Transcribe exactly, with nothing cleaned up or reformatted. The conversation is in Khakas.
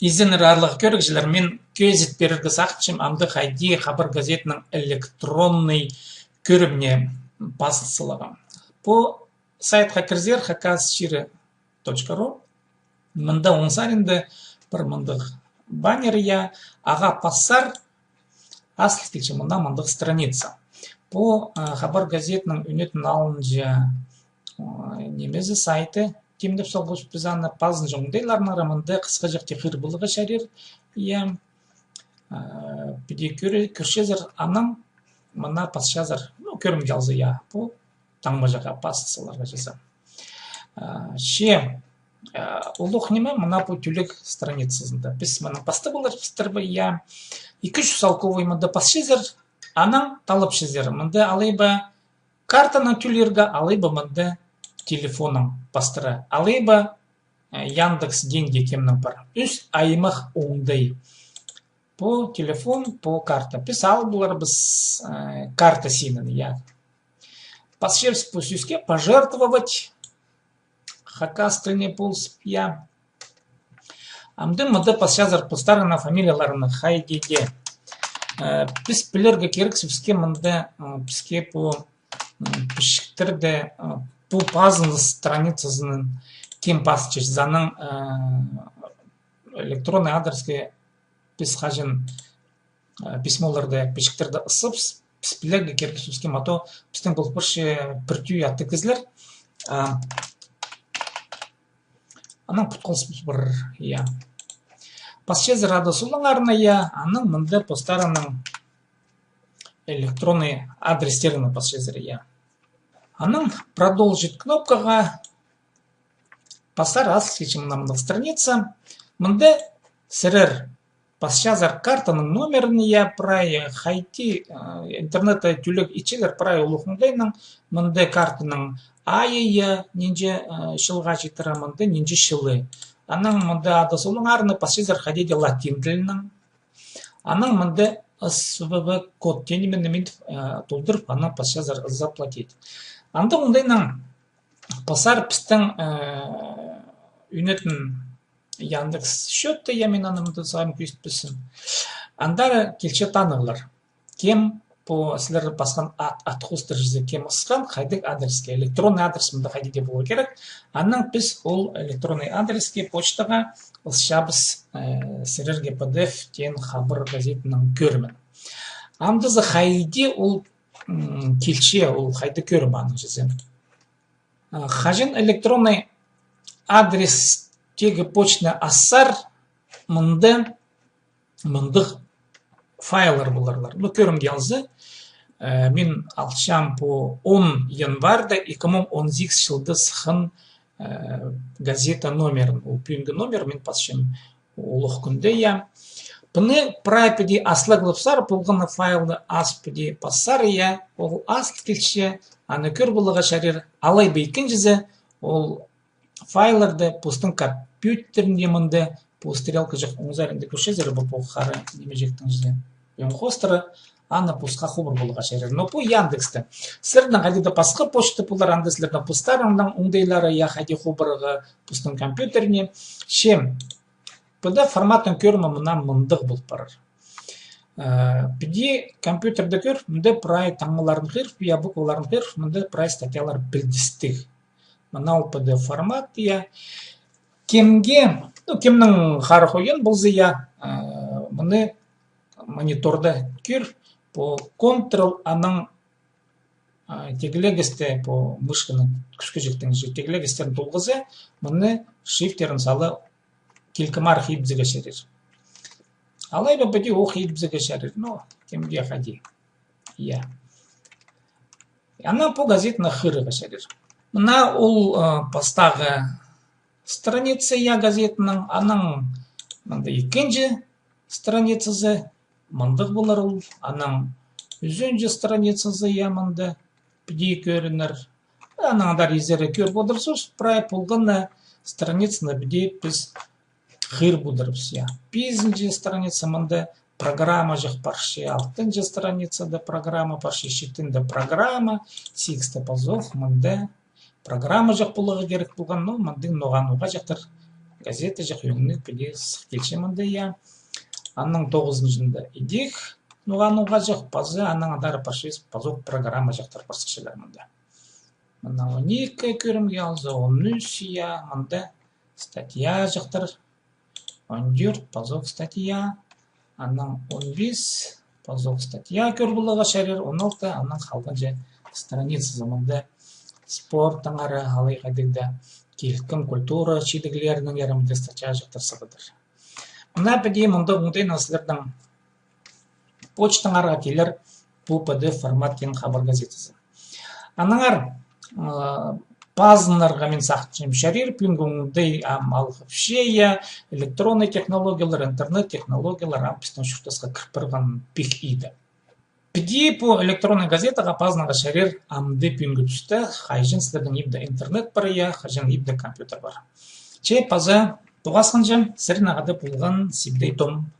Изеннер, аарлығ кӧрігҷілер, мин кӧзіт пирерге сағынчам амды хайди «Хабар» газетінің электронный кӧріміне пазын саларға. Пу сайтха кірзер, хакас чирі точка ру, мында оң саринда пір мындағ баннер, я, ағаа пассар, азыл килче мына мындағ страница. Пу, а, «Хабар» газетінің ӱнетін алынҷа, а, нимезі, сайты, тимнеп салғабыс піс аны. Пазынҷаң оңдайларына мында хысхаҷахти хығыр поларға чарир, я. А, піди кӧр-, кӧрчезер, анаң мына пасчазар, ну, кӧрімге алза, я, пу таңмаҷахха пас саларға чаза. А, че, а, улуғ ниме, мына пу тӱлек страницазында. Піс мынаң пастап аларбыстыр ба, я. Ікі чӱс салковай мында пасчазар, анаң таллапчазар. Мында алай ба картанаң тӧлирге, алай ба мында телефоннаң пастыра, алай ба, э, Яндекс Деньги кемнің пар. Ӱс аймах оңдай. Пу телефон, пу карта. Піс ал поларбыс, э, карта синін, я. Пасчабыс пу сӧске «пожертвовать». Хакас тіліне полысып, я. Амды мында пасчазар постарының фамилияларына хайди дее. Э, піс пілерге кирек, піске мында, э, піске пу, м, пічіктерде, э, пу пазыныс страницазынаң кем пасча, аның, э, электронный адреске піс хаҷан, э, письмоларда, пічіктерде ысчабыс, піс пілерге кирек, піске мато пістің пол парча пір тӧӧй аттығ кізілер. А, анаң пут халбас пар, я. Пасчазар ады-солаңарны, я, анаң мында постарының электронный адрестерін пасчазар, я. Анаң «Продолжить» кнопкаға пассар, азыл килче мына мындағ страница. Мында сірер пасчазар картаның номерін, я, прай хайди, а, интернетте тӧлек итчелер прай улуғ оңдайнаң, мында картаның айы, я, нинҷе, а, чылға читіре, мында нинҷе чылы. Анаң мында ады-солаңарны пасчазар хайди дее латин тілінең. Анаң мында С В В код теен ниме мин, э, толдырып, анаң пасчазар «заплатить». Андағ оңдайнаң пассар пістің, э, ӱнетін Яндекс счётты, я, мин аны мында сағам кӧзітпеспін. Андар килче танығлар. Кем пу сірер пасхан ат, ат хоостыра чізе, кем ысхан, хайдағ адреске, электронный адрес мында хайди дее поларға кирек. Анаң піс ол электронный адреске, почтаға ысчабыс, э, сірерге П Д Ф теен «Хабар» газетінің кӧрімін. Амды за хайди ол, м, килче, ол хайдағ кӧрім аның чізе. А, хаҷан электронный адрестегі почтаны ассар, мында мындағ файллар поларлар. Ну, кӧрімге алза, э, мин алчам пу он январьда ікі муң он сигіс чылда сыххан, э, газета номерін. Ол пӱӱнгі номер, мин пасчам улуғ кӱнде, я. Пыны прай піди аслағлапсар, полған на файлны ас піди пассар, я, ол азыл килче, аны кӧр поларға чарир, алай ба ікінҷізі, ол файлларды постың компьютерінде мында пу стрелкаҷах оң саринда кӧрчезер, пу, пу хара нимеҷектің чізе. Оң хоостыра, аны посха хубар поларға чарир. Но пу Яндексте. Сірернің хайди дее пасха почта полар, анда сірернің постарыңның оңдайлары, я, хайди хубарға постың компьютеріне. Че П Д Ф форматының кӧрімі мына мындағ пол парар. Э, піди компьютерде кӧр, мында прай таңмаларын хығырып, я, букваларын хығырып, мында прай статьялар пілдістіг. Мына ол П Д Ф формат, я. Кемге, ну, кемнің харах ойын полза, я, э, мыны мониторда кӧр, пу Ctrl, анаң, а, тегілегесте, пу мышканың кӱскеҷектің чізе тегілегестерін толғаза, мыны шрифтерін сала килкімарах идібізерге чарир. Алай ба піди ох идібізерге чарир, ну, кемге хайди. Я. Анаң пу газетаны хығырарға чарир. Мына ол, а, пастағы страница, я, газетаның, анаң мында ікінҷі страницазы, мындағ полар ол, анаң ӱзінҷі страницазы, я, мында піди кӧрінер. Анаң андар изере кӧр поларзар, прай полған на страницаны піди піс хығыр поларбыс, я. Пизінҷі страница, мында программаҷах парча, алтынҷы страницада программа парча, читінде программа, сигісте пазох, мында программаҷах поларға кирек полған, ну, мындағ ноға-ноға чатыр. газетаҷах ӧңніг піди сых килче мында, я. Аның тоғызынҷында идӧк ноға-ноға чох, паза анаң андар парчабыс пазох программаҷахтар пар сыхчалар мында. Мына он ікі кӧрімге алза, он ӱс, я, мында статьяҷахтар, он тӧрт пазох статья, анаң он пис пазох статья кӧр поларға чарир, он алты, анаң халғанҷы страницазы мында спорттаңар, алай хайдағ даа килкім культура чидіглерінеңер мында статьяҷахтар сығадыр. Мына піди мында оңдайнаң сірернің почтаңарға килер пу П Д Ф формат теен хабар газетазы. Аннаңар, а, пазынарға мин сағынчам чарир, пӱӱнгі оңдай ам алғыпча, я, электронный технологиялар, интернет технологиялар ам пістің чуртасха кір парған пик иді. Піди пу электронный газетаға пазынарға чарир амды пӱӱнгі туста, хайҷан сірернің ибде интернет пар, я, хайҷан ибде компьютер пар. Че паза тоғасханҷа, сірернең хада полған Сибдей Том